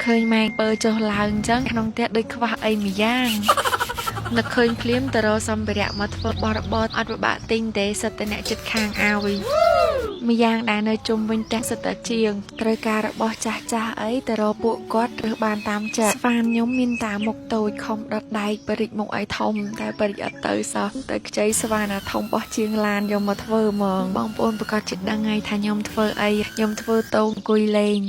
ឃើញម៉ែពើចុះឡើងអញ្ចឹងក្នុងផ្ទះដូចខ្វះអីមួយយ៉ាងនឹកឃើញភ្លាមទៅរកសម្ភារៈមកធ្វើបរបរអត់ពិបាកទិញទេសិតតែអ្នកចិត្តខាងឲ្យម្យ៉ាងដែលនៅជុំវិញផ្ទះសិតតែជាងត្រូវការរបស់ចាស់ចាស់អីទៅរកពួកគាត់រើសបានតាមចិត្តស្វានខ្ញុំមានតាមុខតូចខំដុតដែកបរិចមុខឲ្យធំតែបរិចអត់ទៅសោះទៅខ្ចីស្វានអាធំបោះជាងឡានយកមកធ្វើហ្មងបងប្អូនប្រកាសជាដឹងហើយថាខ្ញុំធ្វើអីខ្ញុំធ្វើតោងអង្គុយលេង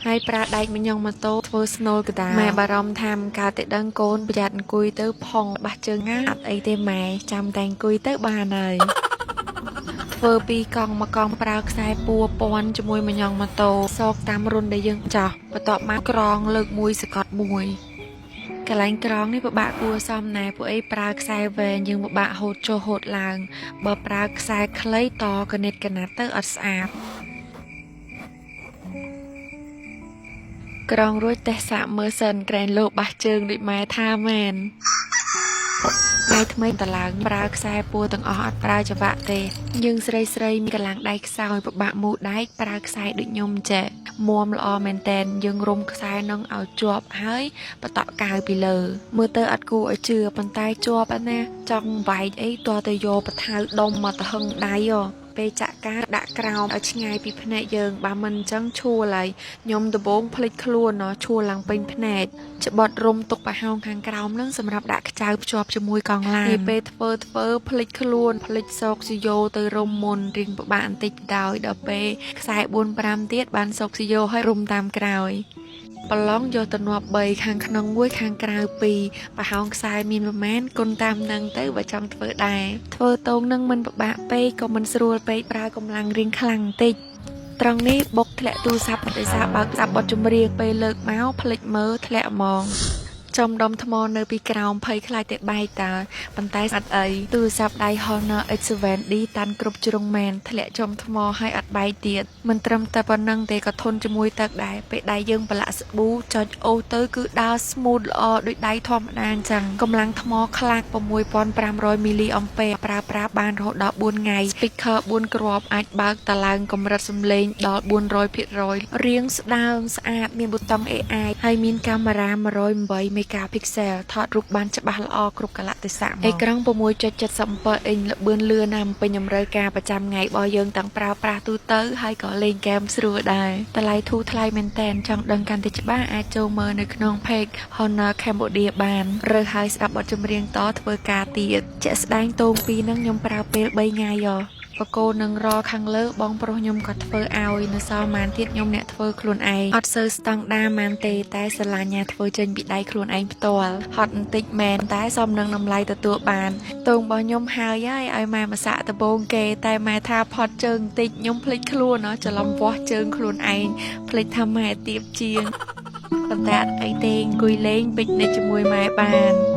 ហើយប្រើដែកម្ញងម៉ូតូធ្វើស្នូលកដាម៉ែបារម្ភថាមិនកើតតែដឹងកូនប្រយ័ត្នអង្គុយទៅផុងបាសជើងណាអត់អីទេម៉ែចាំតែអង្គុយទៅបានហើយធ្វើពីរកង់មួយកង់ប្រើខ្សែពួរពាន់ជាមួយម្ញងម៉ូតូសោកតាមរុនដែលយើងចោះបន្ទាប់មកក្រងលើកមួយសកត់មួយកន្លែងក្រងនេះពិបាកគួរសមណែពួកអីប្រើខ្សែវែងយើងពិបាកហូតចុះហូតឡើងបើប្រើខ្សែខ្លីតកណិតកណាត់ទៅអត់ស្អាតក្រងរួចតេះសាកមើលសិនក្រែងលោបាសជើងដូចម៉ែថាមែនថ្ងៃថ្មីតឡើងប្រើខ្សែពួរទាំងអស់អត់ប្រើចង្វាក់ទេយើងស្រីស្រីមានកម្លាំងដៃខ្សោយពិបាកមូដែកប្រើខ្សែដូចខ្ញុំចេះមាំល្អមែនតែនយើងរុំខ្សែនឹងឲ្យជាប់ហើយបតក់កាវពីលើមើលទៅអត់គួរឲ្យជឿប៉ុន្តែជាប់ណាចង់បែកអីតើទៅយកបថៅដុំមកទៅហឹងដៃហ៎ពេលចាក់ការដាក់ក្រោមឲ្យឆ្ងាយពីភ្នែកយើងបើមិនអញ្ចឹងឈួលហើយខ្ញុំដំបងភ្លេចខ្លួនណឈួលឡើងពេញភ្នែកច្បាត់រុំទុកប្រហោងខាងក្រោមនឹងសម្រាប់ដាក់ខ្ចៅភ្ជាប់ជាមួយកង់ឡានពេលធ្វើភ្លេចខ្លួនភ្លេចសោកស៊ីយោទៅរុំមុនរៀងពិបាកបន្តិចដោយដល់ពេលខ្សែ4 5ទៀតបានសោកស៊ីយោឲ្យរុំតាមក្រោយប្រឡងយកទៅនាប់3ខាងក្នុងមួយខាងក្រៅ2ប្រហោងខ្សែមានប្រមាណគុណតាមនឹងទៅបើចង់ធ្វើដែរធ្វើតងនឹងមិនពិបាកពេកក៏មិនស្រួលពេកប្រើកម្លាំងរៀងខ្លាំងបន្តិចត្រង់នេះបុកធ្លាក់ទូរស័ព្ទដោយសារបើកស្ដាប់បទចម្រៀងពេលលើកមកភ្លេចមើលធ្លាក់ហ្មងចំដុំថ្មនៅពីក្រោមភ័យខ្លាចតែបែកតើប៉ុន្តែអត់អីទូរស័ព្ទដៃ Honor X7D តាន់គ្រប់ជ្រុងមែនធ្លាក់ចំថ្មហើយអត់បែកទៀតមិនត្រឹមតែប៉ុណ្្នឹងទេក៏ធន់ជាមួយទឹកដែរពេលដៃយើងប្រឡាក់សាប៊ូចុចអូសទៅគឺដើរ smooth ល្អដូចដៃធម្មតាអញ្ចឹងកម្លាំងថ្មខ្លាំង6500មីលីអំពែប្រើប្រាស់បានរហូតដល់4ថ្ងៃ speaker 4គ្រាប់អាចបើកតឡើងកម្រិតសំឡេងដល់400%រាងស្ដើងស្អាតមានប៊ូតុង AI ហើយមានកាមេរ៉ា108 megapixel ថតរូបបានច្បាស់ល្អគ្រប់កលៈទេសៈអេក្រង់6.77អ៊ីញល្បឿនលឿនណាស់ពេញតម្រូវការប្រចាំថ្ងៃរបស់យើងទាំងប្រើប្រាស់ទូទៅហើយក៏លេងហ្គេមស្រួលដែរតម្លៃធូរថ្លៃមែនតែនចង់ដឹងកាន់តែច្បាស់អាចចូលមើលនៅក្នុង page Honor Cambodia បានរើសហើយស្ដាប់បទចម្រៀងតធ្វើការទៀតជាក់ស្ដែងតងពីរនឹងខ្ញុំប្រើពេល3ថ្ងៃហ៎បកគោនឹងរខាងលើបងប្រុសខ្ញុំក៏ធ្វើឲ្យនៅសល់ម៉ានទៀតខ្ញុំអ្នកធ្វើខ្លួនឯងអត់សូវស្តង់ដាម៉ានទេតែស្រឡាញ់ញ៉ាធ្វើចេញពីដៃខ្លួនឯងផ្ទាល់ហត់បន្តិចមែនតែសមនឹងតម្លៃទទួលបានតងរបស់ខ្ញុំហើយហើយឲ្យម៉ែមកសាក់ដបងគេតែម៉ែថាផត់ជើងបន្តិចខ្ញុំភ្លេចខ្លួនណោះច្រឡំវាស់ជើងខ្លួនឯងភ្លេចថាម៉ែទៀបជាងប៉ុន្តែអត់អីទេអង្គុយលេងពិចនិចជាមួយម៉ែបាន